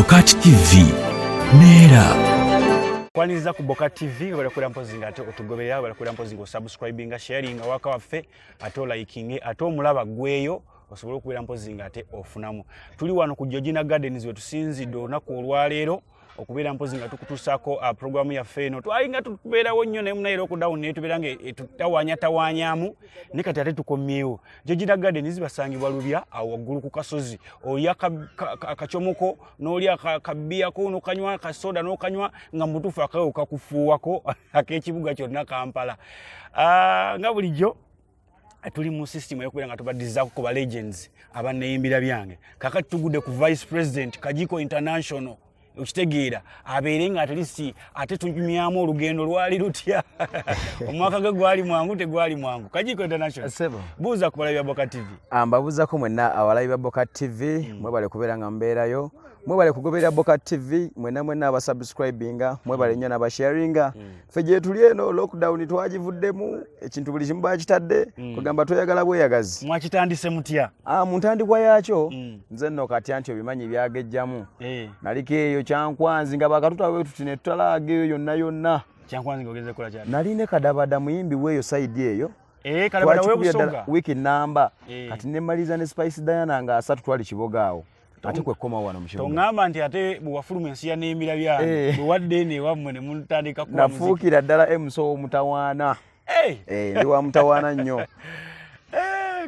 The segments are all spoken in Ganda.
Bokat TV neera. Kwaniriza ku Bokat TV, webale mpozi nga ate otugoberera, webale mpozi nga osubscribinga, sharinga waka waffe, ate olikinge, ate omulaba gweyo osobole okubeera mpozi nga ate ofunamu. Tuli wano ku Georgina Gardens we tusinzidde olunaku olwaleero okubeera mpozi nga tukutuusaako programu yaffe eno. Twalinga tubeerawo nnyo naye munaye lockdown naye tubeera nga etutawaanyatawaanyamu, naye kati ate tukomyewo. Georgina Gardens basangibwa Lubya awo waggulu ku kasozi, olya akacomuko n'olya akabbiyako n'okanywa akasoda n'okanywa nga mutuufu akawo kakufuuwako ak'ekibuga kyonna Kampala. Nga bulijjo tuli mu system eyokubeera nga tubaddizaako ku ba legends abanneeyimbira byange. Kakati tugudde ku Vice President Kajiko International, okitegeera, abeere nga at least ate tunyumyamu olugendo lwali lutya, omwaka gwe gwali mwangu tegwali mwangu. Kajiko International, buuza ku balabi ba Boka TV. Mbabuuzako mwenna abalabi ba Boka TV, mwebale kubeera nga mubeerayo, mwebale kugoberera Boka TV, mwenna mwenna abasubscribinga mwebale nnyo n'abasharinga. Ffe gye tuli eno lockdown twagivuddemu, ekintu buli kimu bakitadde, kugamba tweyagala bweyagazi. Mwakitandise mutya? Mu ntandikwa yaakyo nze nno katya nti obimanyi byagejjamu, naliko eyo Kyankwanzi nga bakatutawe tuti ne tutalaaga eyo yonna yonna. Kyankwanzi ng'ogenze kukola kyati? Nali ne Kadabada muyimbi weeyo side eyo. Kadabada w'e wiiki namba. Kati nemmaliriza ne Spice Diana nga 3 twali Kiboga awo, ate kwekoma wano mu kibuga. Toŋŋamba nti ate bwe wafuluma ensi ya neemira byange, bwe wadde eno ewammwe ne mutandika kuba muziki. Nafuukira ddala emuso w'omutawaana. Ndi wa mutawaana nnyo.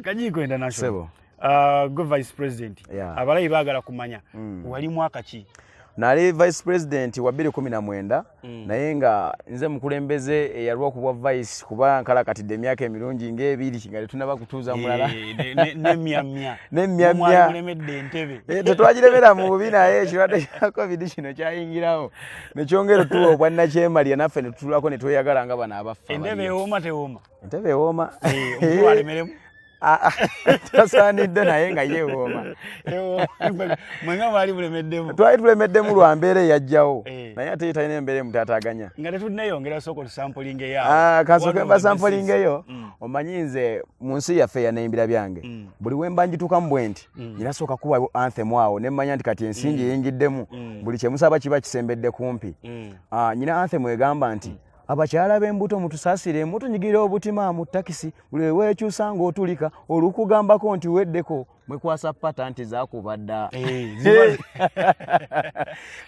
Kajiko International. Sebo. Go Vice President. Abalayi baagala kumanya wali mwaka ki? Nali Vice President wa 2019, naye nga nze mukulembeze eyalwa okubwa vice, kuba nkalakatidde emyaka emirungi ng'ebiri nga tetunaba kutuuza mulala. Nemyamya. Nemyamya. Mulemedde entebe. Tetwagiremera mu bubi, naye ekirwadde kya COVID kino kyayingirawo nekyongera otuwa obwannakyemalya, naffe ne tutulako ne tweyagala nga bano abaffe. Entebe ewooma tewooma? Entebe ewooma. Omukulu alemeremu. Tasaanidde, naye nga ye ewooma. Mwenga mwali bulemeddemu. Twali tulemeddemu lwa mbeera eyajjawo, naye ate ye talina embeera emutaataaganya. Nga tetunneyongera, sooka otusampulingeyo. Kansooke mbasampulingeyo. Omanyi nze mu nsi yaffe eyaneimbira byange, buli we mba njituukamu bwe nti nyina sooka kuba anthem awo ne mmanya nti kati ensingi eyingiddemu, buli kyemusaba kiba kisembedde kumpi. Nyina anthem egamba nti, "Abakyala b'embuto mutusaasire, mutunyigira obutima mu takisi, buli weekyusa ng'otulika olukugambako nti weddeko, mwekwasa pata nti zakuba dda."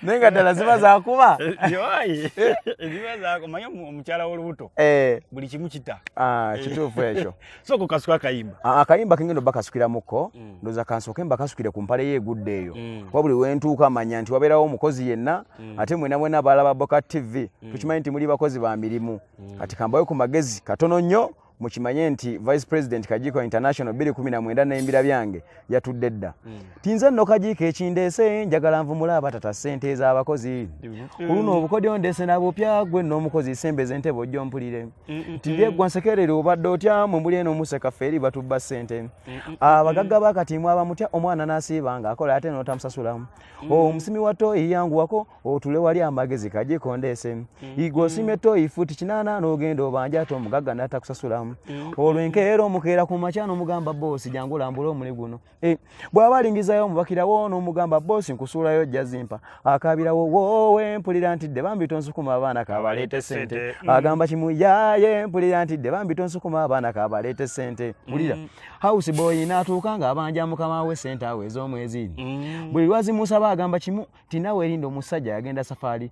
Naye nga ddala ziba zakuba. Ziba zakuba. Manyi omukyala w'olubuto buli kimu kita. Kituufu ekyo. Sooka okasuka akayimba. Akayimba kengendo bakasukiramuko, ndowooza kansooke mbakasukire ku mpale ye egudde eyo, kuba buli wentuuka manya nti wabeerawo omukozi yenna, ate mwena mwena abalaba Boka TV tukimanyi nti muli bakozi ba mirimu. Kati kambawe ku magezi katono nnyo, mukimanye nti Vice President Kajiko International 2019 n'embira byange yatudde dda. Tinze nno Kajiiko, ekindeese njagala nvumula abatata ssente ez'abakozi. Ku luno obukodyo ndeese na bupya, gwe nno omukozi sembeza entebe ojja ompulire. Nti byeggwa nsekerere, obadde otya? Mwe muli eno museka, ffe eri batubba ssente. Abagagga bakati mwaba mutya? Omwana n'asiiba ng'akola ate n'otamusasulamu. Omusimi wa toyi yanguwako otule wali, amagezi Kajiko ndeese. Igwe osimye toyi futi 80 n'ogenda obanja, ate omugagga n'atakusasulamu. Olwo enkeera omukeera ku makya n'omugamba, "Boosi, jangu olambule omuli guno." Bw'aba alingizayo omubakirawo n'omugamba, "Boosi, nkusuulayo jazimpa." Akabirawo, "Woowe, mpulira ntidde, bambi tonsukuma, abaana kabaleete sente." Agamba kimu, "Yaaye, mpulira ntidde, bambi tonsukuma, abaana kabaleete sente." Wulira, house boy n'atuuka ng'abanja mukama we sente awo ez'omwezi. Buli lwazimusaba agamba kimu ti, "Nawe erinda, omusajja yagenda safaari."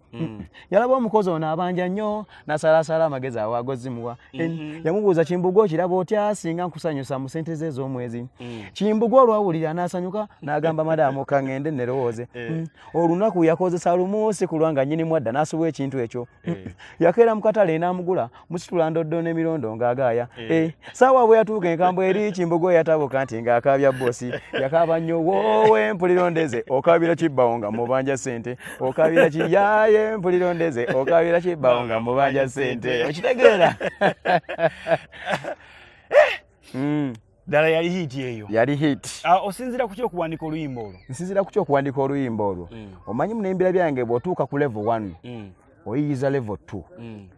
Yalaba omukozi ono abanja nnyo, n'asalaasala amagezi awo agozimuwa. Yamubuuza, "Kimbugu, okiraba otya singa nkusanyusa mu sente ze ez'omwezi?" Kimbugu olwawulira n'asanyuka n'agamba, "Madaamu, kaŋŋende nerowooze." Olunaku yakozesa lumu si kulwa nga nnyini mwadda n'asubwa ekintu ekyo. Yakeera mu katale n'amugula musitula ndoddo n'emirondo ng'agaaya. Saawa bwe yatuuka enkambo eri, Kimbugu yatabuka nti ng'akaabya boosi, yakaaba nnyo, "Woowe, mpulira ondeze, okaabira kibbawo nga mubanja ssente, okaabira kiyaye, mpulira ondeze, okaabira kibbawo nga mubanja ssente." Okitegeera? Ddala yali hit eyo. Yali hit. Osinziira ku ki okuwandiika oluyimba olwo? Nsinziira ku ki okuwandiika oluyimba olwo? Omanyi munembira byange bw'otuuka ku level 1 Oyiyiza level 2.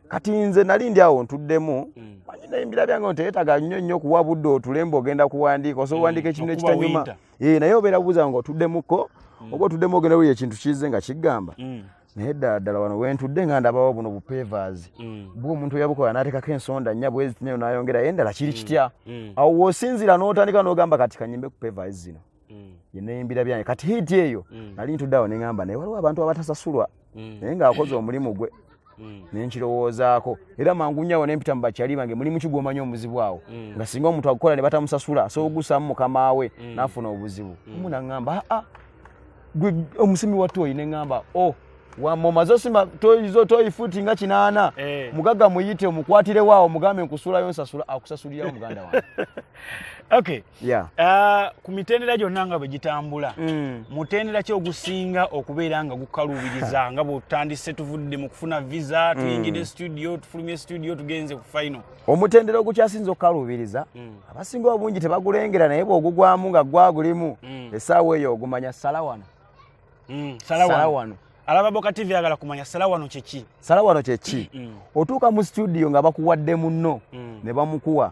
Kati nze nali ndi awo ntuddemu, manyi nayimbira byange nti nnyo nnyo kuwa budde otulembe ogenda kuwandiika, osobola owandiika ekintu Okuba ekitanyuma. winter. Eh, naye obeera buuza nga otuddemukko oba otuddemu ogenda wulira ekintu kizze nga kiggamba. Naye ddala ddala wano wentudde nga ndabawo buno bu pavers bwe omuntu yabukola n'ateekako ensonda nnya bwezi nayo n'ayongerayo endala, kiri kitya? Awo w'osinziira n'otandika n'ogamba, kati kanyimbe ku pavers zino. Yeneyimbira byange. Kati hit eyo nali ntudde awo ne ŋŋamba, naye waliwo abantu abatasasulwa naye ng'akoze omulimu gwe. Nenkirowoozaako era mangu nnyo awo nempita mu bakyali bange, mulimu ki gw'omanyi omuzibu awo nga singa omuntu agukola ne batamusasula asobola ogusaamu mukama we n'afuna obuzibu? Omu naŋŋamba, aa, gwe omusimi wa toyi. Ne ŋŋamba, o wamma omaze osima toyi zo, toyi futi nga 80. Mugagga muyite omukwatirewo awo, mugambe nkusuulayo nsasula, akusasulirawo muganda wange. Okay. Yeah. Ku mitendera gyonna nga bwe gitambula, mutendera ki ogusinga okubeera nga gukaluubiriza, nga bw'otandise, tuvudde mu kufuna visa, tuyingidde studio, tufulumye studio, tugenze ku final? Omutendera ogukyasinza okukaluubiriza, abasinga obungi tebagulengera, naye bw'ogugwamu nga gwagulimu, essaawa eyo ogumanya, sala wano. Sala Sala wano. Wano. Alaba Boka TV ayagala kumanya sala wano kyeki. Sala wano kyeki? Otuuka mu studio nga bakuwadde munno ne bamukuwa.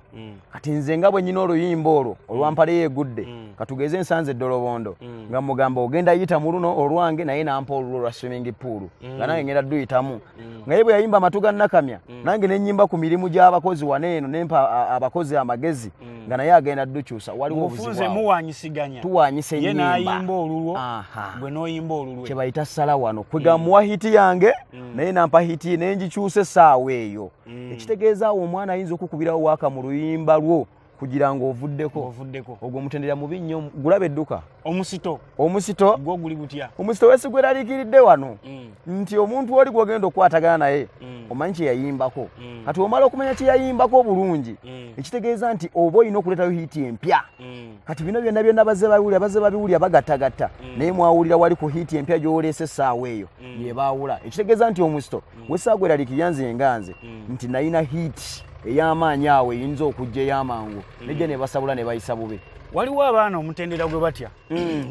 Kati nze nga bwe nyina oluyimba olwo olwampaleyo egudde, katugeze nsanze eddolobondo, nga mugamba ogenda yita mu luno olwange, naye nampa olulwo olwa swimming pool, nga nange ngenda duyitamu. Nga ye bwe yayimba amatu ga nakamya, nange nenyimba ku mirimu gy'abakozi wano eno, nempa abakozi amagezi, nga naye agenda ddukyusa. Waliwo obuzibu Mubufunze awo. Muwanyisiganya. Tuwanyisa Ye ennyimba. n'ayimba olulwo, gwe n'oyimba olulwe. Kye bayita sala wano, kwegamuwa hit yange, naye nampa hit ye, naye ngikyusa essaawa eyo. Ekitegeeza awo omwana ayinza okukubirawo waaka mu luyimba lwo kugira ng'ovuddeko. Ovuddeko. Ogwo mutendera mubi nnyo, gulaba edduka. Omusito. Omusito. Gwo guli gutya? Omusito wesigweraliikiridde wano nti omuntu oli gwogenda okukwatagana naye omanyi kye yayimbako. Kati omala okumanya kye yayimbako obulungi, ekitegeeza nti oba olina okuleetayo hit empya. Kati bino byonna byonna bazze babiwulira, bazze babiwulira, bagattagatta, naye mwawulira wali ku hit empya gy'oleese essaawa eyo yebaawula. Ekitegeeza nti omusito wesaagweraliikirira nze nga nze nti nalina hit ey'amaanyi awo eyinza okujja ey'amangu, nejja ne basabula ne bayisa bubi. Waliwo abaana omutendera gwe batya,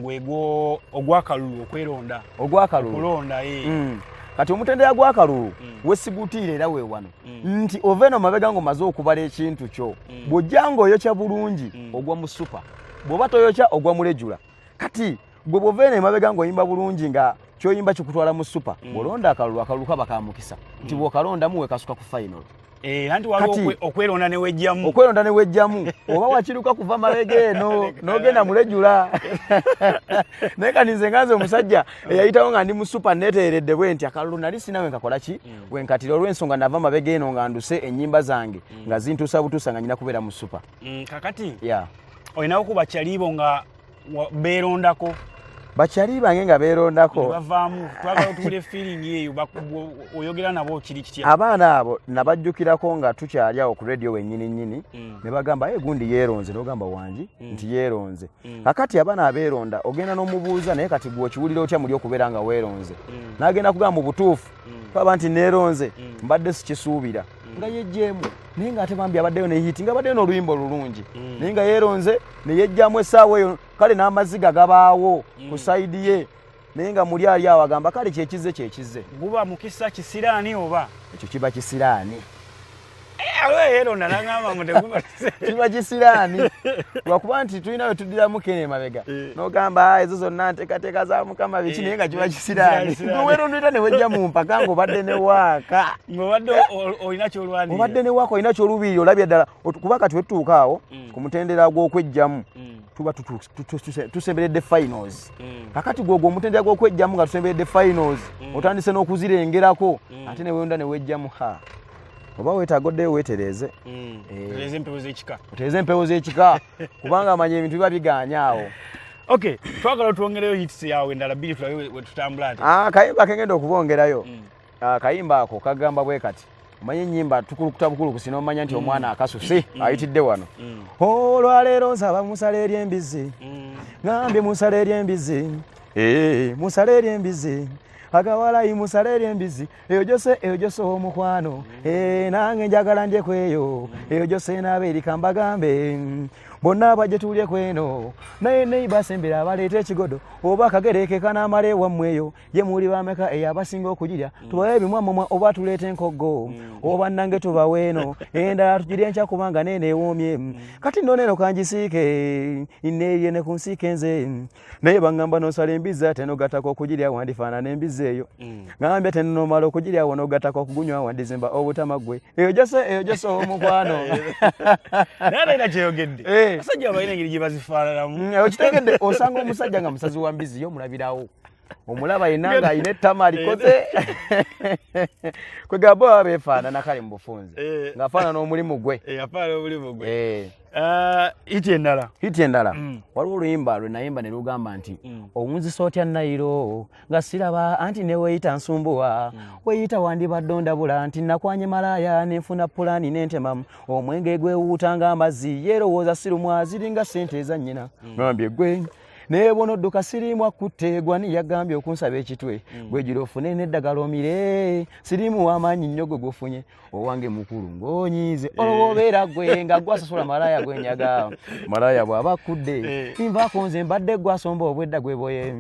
gwegwo ogwakalulu, okweronda. Ogwakalulu. Okulonda, eh. Kati omutendera gw'akalulu wesigutiira era we wano nti ova eno mabega ng'omaze okubala ekintu kyo, bw'ojja ng'oyokya bulungi ogwa mu super, bw'oba toyokya ogwa mu regular. Kati gwe bw'ova eno emabega ng'oyimba bulungi, nga kyoyimba kikutwala mu super, bw'olonda akalulu, akalulu kaba ka mukisa nti bw'okalondamu wekasuka ku final. Eh, anti waliwo okweronda ne wejjamu. Okweronda ne wejjamu, oba wakiruka kuva mabega eno n'ogenda mu regular. Naye kati nze nga nze omusajja eyayitawo nga ndi mu super, neeteeredde bwe nti akalulu nali sina we nkakola ki wenkatira, olw'ensonga nava mabega eno nga nduse ennyimba zange nga zintuusa butuusa nga nyina kubeera mu super. Kakati olinawo ku bakyalibo nga beerondako? Bakyali bange nga beerondako? Bavaamu, twagala otuwulire feeling eyo. Oyogera nabo kiri kitya? Abaana abo nabajjukirako nga tukyali awo ku radio wennyini nnyini, ne bagamba, "Ye gundi yeeronze," n'ogamba, "Wangi?" Nti yeeronze. Kakati abaana abeeronda ogenda n'omubuuza, "Naye kati gwe okiwulira otya muli okubeera nga weeronze?" N'agenda kugamba, "Mu butuufu twaba nti neeronze mbadde sikisuubira," nga yejjeemu, naye ng'ate bambi abaddeyo ne hit, nga abaddeyo n'oluyimba olulungi, naye nga yeeronze ne yejjamu essaawa eyo. Kale n'amaziga gabaawo ku side ye, naye nga muli ali awo agamba, "Kale kyekize, kyekize." Guba mukisa kisiraani oba? Ekyo kiba kisiraani. Aliwo yeeronda nagamba ngu teguba? Kiba kisiraani lwakuba nti tulina we tuddiramu kene emabega n'ogamba, "Ah, ezo zonna nteekateeka za Mukama," biki, naye nga kiba kisiraani. Kisiraani. Gwe weerondera ne wejja mu mpaka ng'obadde ne waaka. Ng'obadde olina kyolwanirira. Obadde ne waaka, olina kyoluubirira, olabye ddala. Kuba kati wetutuuka awo ku mutendera gw'okwejjamu, tuba tusemberedde finals. Kakati gwogwo omutendera gw'okwejjamu nga tusemberedde finals, otandise n'okuzirengerako, ate ne weyonda ne wejjamu, ha, oba weetaaga oddeyo weetereeze. Otereeze empewo z'ekika. Otereeze empewo z'ekika, kubanga amanya ebintu biba biganye awo. Okay, twagala otwongereyo hits yawe endala bbiri, tulabe we tutambula ate. Ah, kayimba kengenda okubongerayo. Ah, kayimba ako kagamba bwe kati, omanyi ennyimba tukulukuta bukulukusi n'omanya nti omwana akasuse ayitidde wano. Olwaleero nsaba musale eri embizi, ngambye musale eri embizi. Eh, musale eri embizi, agawalayi musale eri embizi eyo gyose, eyo gyose omukwano. Eh, nange njagala ndye kweyo eyo gyose n'abeerika mbagambe. Bonna abajje tulye kweno, naye neibasembera abaleeta ekigodo oba akagere ke kanaamala ewammwe eyo. Ye muli bameka eyo abasinga okugirya? Tubawe ebimwamumwa oba tuleeta enkoggo? Oba nange tubawe eno endala tugirye enkya, kubanga neeno ewoomye. Kati nno neeno kangisiike neerye ne ku nsiike nze, naye baŋŋamba nosala embizzi ate nogattako okugirya, wandifaanana embizzi eyo. Ŋŋambye ate nomala okugirya awo nogattako okugunywa, wandizimba obutama ggwe. Eyo gyose, eyo gyose omukwano. Naye ate alina kyeyogedde. Abasajja balina engeri gye bazifaananamu. Okitegedde, osanga omusajja nga musazi wa mbizzi, ye omulabirawo, omulaba yenna ng'alina ettama alikoze. Kwegamba baba beefaanana kale mu bufunze, ng'afaanana omulimu gwe. Afaanana omulimu gwe. Hit endala? Hit endala, waliwo oluyimba lwe nayimba ne lugamba nti owunzisa otya nayiro nga siraba, anti neweeyita nsumbuwa, weeyita wandibadde ondabula nti nakwanye malaaya nenfuna pulaani nentemamu omwenge gwewuuta ng'amazzi, yeerowooza sirumwa, ziringa ssente eza nnyina. Ngambye gwe naye bona odduka siriimu akutte gwani yagambye okunsaba ekitwe, gwegira ofune n'eddagala omire, siriimu w'amaanyi nnyo gwe gufunye owange mukulu ng'onyiize. Olwo obeera gwe nga gwasasula malaaya gwenyaga, malaaya bw'aba akudde nvaako nze mbadde gwasomba obwedda gwe boye.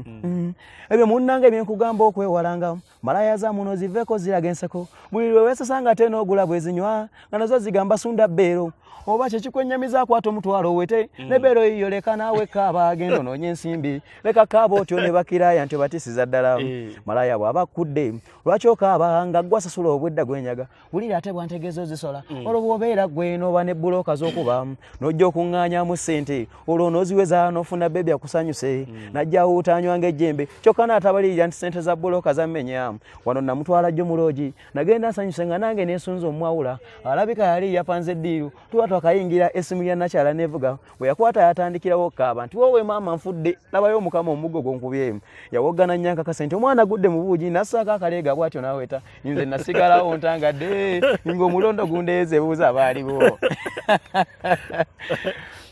Ebyo munnange byenkugamba okwewalanga malaaya za muno ziveeko, ziraga enseko. Buli lwe weesesa nga ate n'ogula bwezinywa nga nazo zigamba sunda bbeero, oba kyekikwennyamiza akwata omutwalo owete ne bbeero yiyo, leka naawe kaaba, agenda onoonya ensimbi, leka kaaba otyo ne bakiraaya nti obatisiza ddala. Malaaya bw'aba akudde lwaki okaaba nga gwasasula obwedda gwenyaga? Wulira ate bwantegeeza ozisola. Olwo bw'obeera gwe n'oba ne bbulooka z'okuba n'ojja okuŋŋaanyamu ssente, olwo n'oziweza n'ofuna bebi akusanyuse, najja awuutaanywa ng'ejjembe, kyokka n'atabalirira nti ssente za bbulooka zammenya. Wano namutwala jjo mu loogi, nagenda nsanyuse nga nange neesunze omwawula, alabika yali yapanze eddiiru. Tuba twakayingira, essimu ya nakyala nevuga, bwe yakwata yatandikirawo kaaba nti woowe maama nfudde, labayo omukama omuggo gwonkubye. Yawoggana nnyo ankakase nti omwana agudde mu buugi, nassaako akaleega bw'atyo n'aweta. Nze nasigalawo ntangadde ng'omulondo gundeeze, buuza abaaliwo.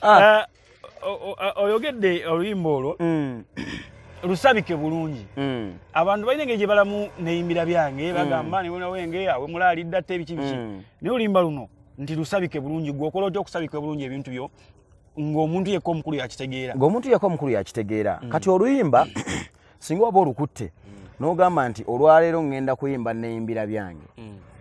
Ah. Oyogedde oluyimba olwo lusabike bulungi. Abantu balina engeri gye balamu neyimbira byange, bagamba newenge awe mulaalidde ate ebiki biki, naye oluyimba luno nti lusabike bulungi, gwe okola otya okusabika bulungi ebintu byo ng'omuntu yekka omukulu yakitegeera? Ng'omuntu yekka omukulu yakitegeera. Kati oluyimba singa oba olukutte n'ogamba nti olwaleero ŋŋenda kuyimba neyimbira byange,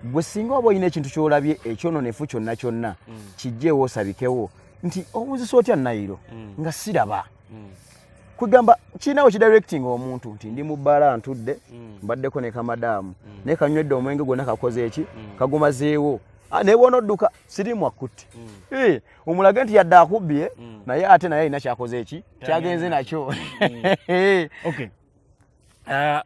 gwe singa oba olina ekintu ky'olabye ekyononefu kyonna kyonna, kijjeewo osabikewo nti owuzisa otya nayiro nga siraba. Kwegamba kirinawo kidirecting omuntu nti ndi mu bbaala ntudde, mbaddeko ne kamadaamu, naye kanywedde omwenge gwonna, kakoze eki, kagumazeewo. Ah, naye bwona odduka sirimu akutte. Eh, omulage nti yadde akubbye, naye ate naye alina kyakoze eki kyagenze nakyo. Okay. Ah,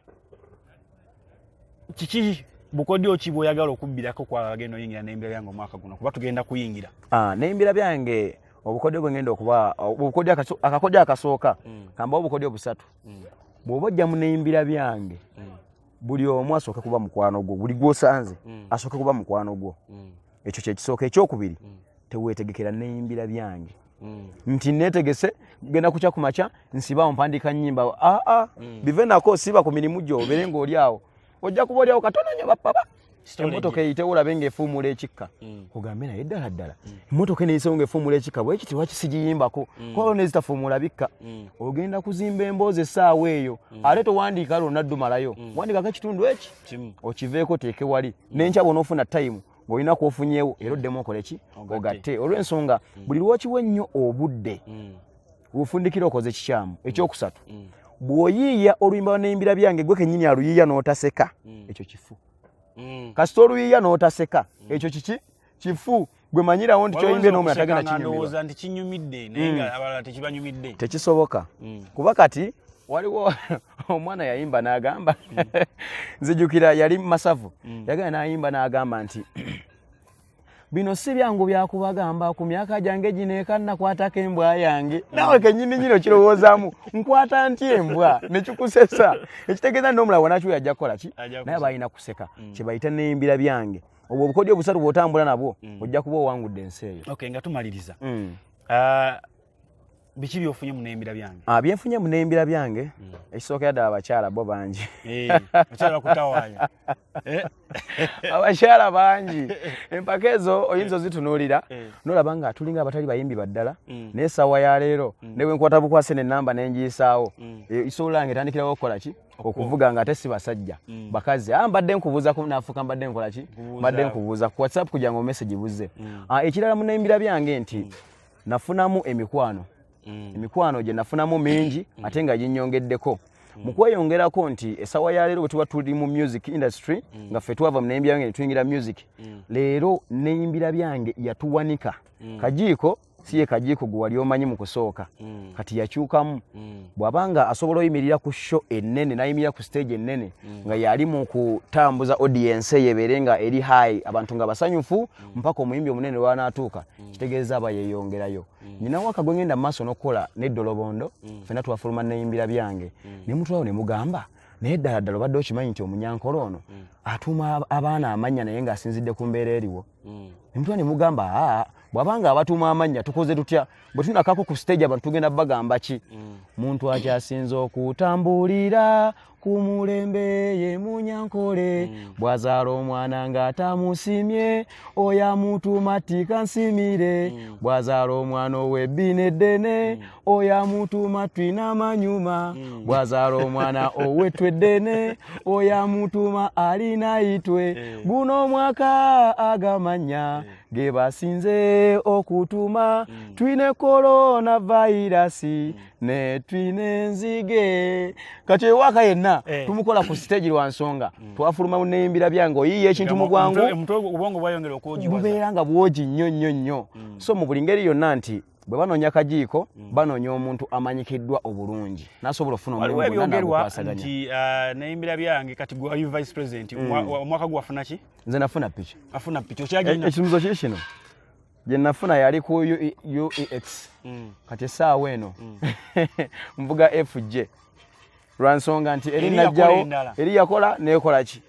kiki bukodyo ki bw'oyagala okubbirako kwagenda oyingira n'embira byange omwaka guno, kuba tugenda kuyingira? Ah, n'embira byange, obukodyo bwe ngenda okuba, obukodyo akakodyo akasooka, kamba obukodyo busatu. Bw'oba ojja mu neyimbira byange, buli omu asooke kuba mukwano gwo, buli gwosanze asooke kuba mukwano gwo. Ekyo kyekisooka. Ekyokubiri, teweetegekera neyimbira byange nti netegese genda kukya ku makya nsibawo mpandiika nyimba. Aa, bive nako, siba ku mirimu gyo, obeere ng'oli awo, ojja kuba oli awo katono nnyo bapaba emmotoka eyitewo, olabe ng'efuumula ekikka, ogambe naye ddala ddala emmotoka eno eyisewo ng'efuumula ekikka bwekiti, lwaki sigiyimbako? Kuba nezitafuumula bikka. Ogenda kuzimba emboozi essaawa eyo, ate towandiika lwonna ddumalayo, wandiikako ekitundu eki okiveeko, teeke wali n'enkya bw'onoofuna time ng'olina kwofunyeewo, era oddemu okole ki, ogatte. Olw'ensonga buli lwokiwa ennyo obudde, ofundikira okoze kikyamu. Ekyokusatu, bw'oyiiya oluyimba lwa byange, gwe kennyini aluyiiya n'otaseka, ekyo kifu. Kasita oluyiiya n'otaseka, ekyo kiki, kifu. Gwe manyirawo nti kyoyimbye n'omuntu atagenda kinyumirwa nti kinyumidde, naye nga abalala tekibanyumidde. Tekisoboka, kuba kati waliwo omwana yayimba n'agamba, nzijukira yali masavu, yagenda n'ayimba n'agamba nti bino si byangu byakubagamba, ku myaka gyange gino eka nakwatako embwa yange. Naawe kenyini nyini okirowoozaamu, nkwata nti embwa, nekikusesa. Ekitegeeza n'omulala wanakiwe ajja kukola ki, naye balina kuseka. Kyebayita neyimbira byange. Obwo obukodyo obusatu bw'otambula nabwo, ojja kuba owangudde ensi eyo. Okay, nga tumaliriza, Biki byofunye mu nembira byange? Ah, byenfunye mu nembira byange ekisookera ddala abakyala bo bangi. Eh, abakyala bakutawaanya. Eh. Abakyala bangi, empaka ezo oyinza ozitunuulira nolaba nga tulinga abatali bayimbi baddala, naye essaawa ya leero ne bwe nkwata bukwase nenamba nenjiyisaawo, isobola nga etandikirawo okukola ki, okuvuga nga ate si basajja, bakazi. Ah, mbadde nkubuuza nafuuka mbadde nkola ki, mbadde nkubuuza ku WhatsApp kugira ngo message buze. Ah, ekirala mu nembira byange nti nafunamu emikwano, emikwano gye nafunamu mingi ate nga ginyongeddeko mu kweyongerako nti essaawa ya leero bwe tuba tuli mu music industry, nga ffe twava mu neyimbira byange ne tuyingira music, leero neyimbira byange yatuwanika. Kajiiko si ye Kajiiko gwe wali omanyi mu kusooka, kati yakyukamu. Bw'abanga asobola oyimirira ku show ennene, n'ayimirira ku stage ennene nga yali mu kutambuza audience ye ebeere nga eri high, abantu nga basanyufu mpaka omuyimbi omunene lwanaatuuka, kitegeeza aba yeeyongerayo. Nina waka gwe ngenda mu maaso n'okukola n'eddolobondo, ffenna twafuluma neyimbira byange, ne mutulawo ne mugamba, naye ddala ddala obadde okimanyi nti omunyankole ono atuuma abaana amannya naye ng'asinzidde ku mbeera eriwo? Ne mutula ne mugamba, aa, bw'abanga abatuuma amannya tukoze tutya? Bwe tunakako ku stage abantu tugenda bagamba ki? Muntu akyasinze okutambulira ku mulembe ye munyankole, bw'azaala omwana ng'atamusimye oyo amutuuma tikansimire, bw'azaala omwana ow'ebbina eddene oyo amutuuma twina amanyuma, bw'azaala omwana ow'ettu eddene oyo amutuuma alina itwe. Guno omwaka agamanya ge basinze okutuma, twine korona vayirasi ne twine enzige. Kati ewaka yenna tumukola ku stage lwa nsonga twafuluma neyimbira byange, oyiiya ekintu mu bwangu, obwongo bwayongera okwogiwaza, bubeera nga bwogi nnyo nnyo nnyo. So mu buli ngeri yonna nti bwe banoonya Kajiiko, banoonya omuntu amanyikiddwa obulungi n'asobola okufuna waliwo omulimu gwonna ebyogerwa n'agukwasaganya. Nti neyimbira byange kati gwe wali vice president, omwaka gwe wafuna ki? Nze nafuna piki. Afuna piki, okyagirina? Ekisumuzo kiri kino gye nafuna yali ku UEX, kati essaawa eno nvuga FJ lwa nsonga nti eri Eri yakola najjawo endala. Eri yakola nekola ki,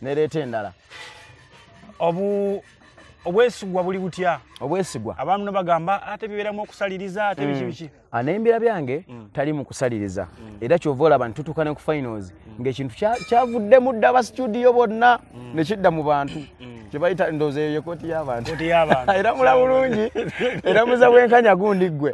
nereeta endala. Obwesigwa buli butya? Obwesigwa? Abamu bagamba ate bibeeramu okusaliriza, ate biki biki. Aneyimbira byange tali mu kusaliriza, era kyova olaba nti tutuuka ne ku finals ng'ekintu kyavuddemu dda aba studio bonna ne kidda mu bantu kyebayita ndowooza eyo ye kooti y'abantu. Kooti y'abantu. Era mula bulungi, era muza bwenkanya gundi ggwe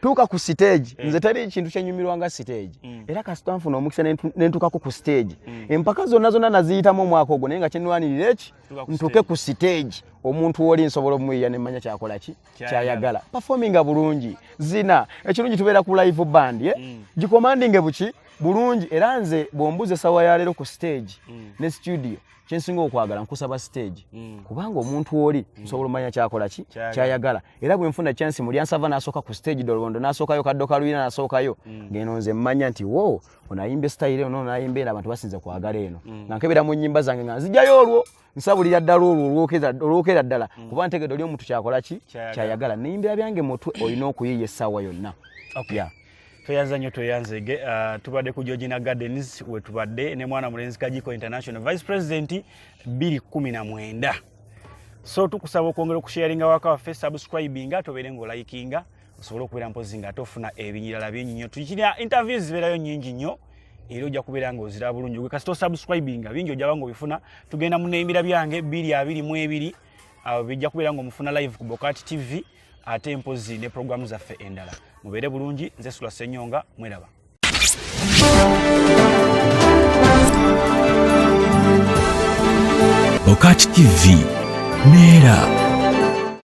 tuuka ku stage. Nze teri kintu kyenyumirwa nga stage, era kasita nfuna omukisa nentuukako ku stage, empaka zonna zonna naziyitamu omwaka ogwo, naye nga kyenwanirira eki Tuuka ku ntuuke ku stage, omuntu woli nsobola omuyiya nemmanya kyakola ki, kyayagala, performinga bulungi, zina ekirungi, tubeera ku live band, eh? Gicommandinge buki bulungi. Era nze bw'ombuuza essaawa ya leero ku stage ne studio kyensinga okwagala, nkusaba stage, kubanga omuntu oli nsobola omanya kyakola ki, Kyayagala. kyayagala. Era bwe nfuna chance muli ansava n'asooka ku stage, Dolobondo n'asookayo, Kaddo Kalwira n'asookayo, ngeno nze mmanya nti wo ono ayimba style eno, ono ayimba eno, abantu basinze kwagala eno, nga nkebera mu nnyimba zange nga nzijjayo olwo nsabulira ddala olwo olwokera ddala, kuba ntegedde oli omuntu kyakola ki, Kyayagala. kyayagala. Neyimbira byange mutwe olina okuyiiya essaawa yonna. Okay. Yeah. Tweyanza nnyo, tweyanzege. Tubadde ku Georgina Gardens wetubadde ne mwana mulenzi Kajiko International vice president 219. So tukusaba okwongera okusharinga waka waffe, subscribinga, tobeere ng'olikinga, osobole okubeera mpozi nga ate ofuna ebirala bingi nnyo. Tukirina interviews zibeerayo nnyingi nnyo, era ojja kubeera ng'oziraba bulungi gwe kasita osubscribinga, bingi ojjaba ng'obifuna. Tugenda mu neyimbira byange 2022, awo bijja kubeera ng'omufuna live ku Bokati TV, ate mpozi ne programu zaffe endala. Mubeere bulungi, nze Sula Senyonga, mweraba. Bokati TV neera.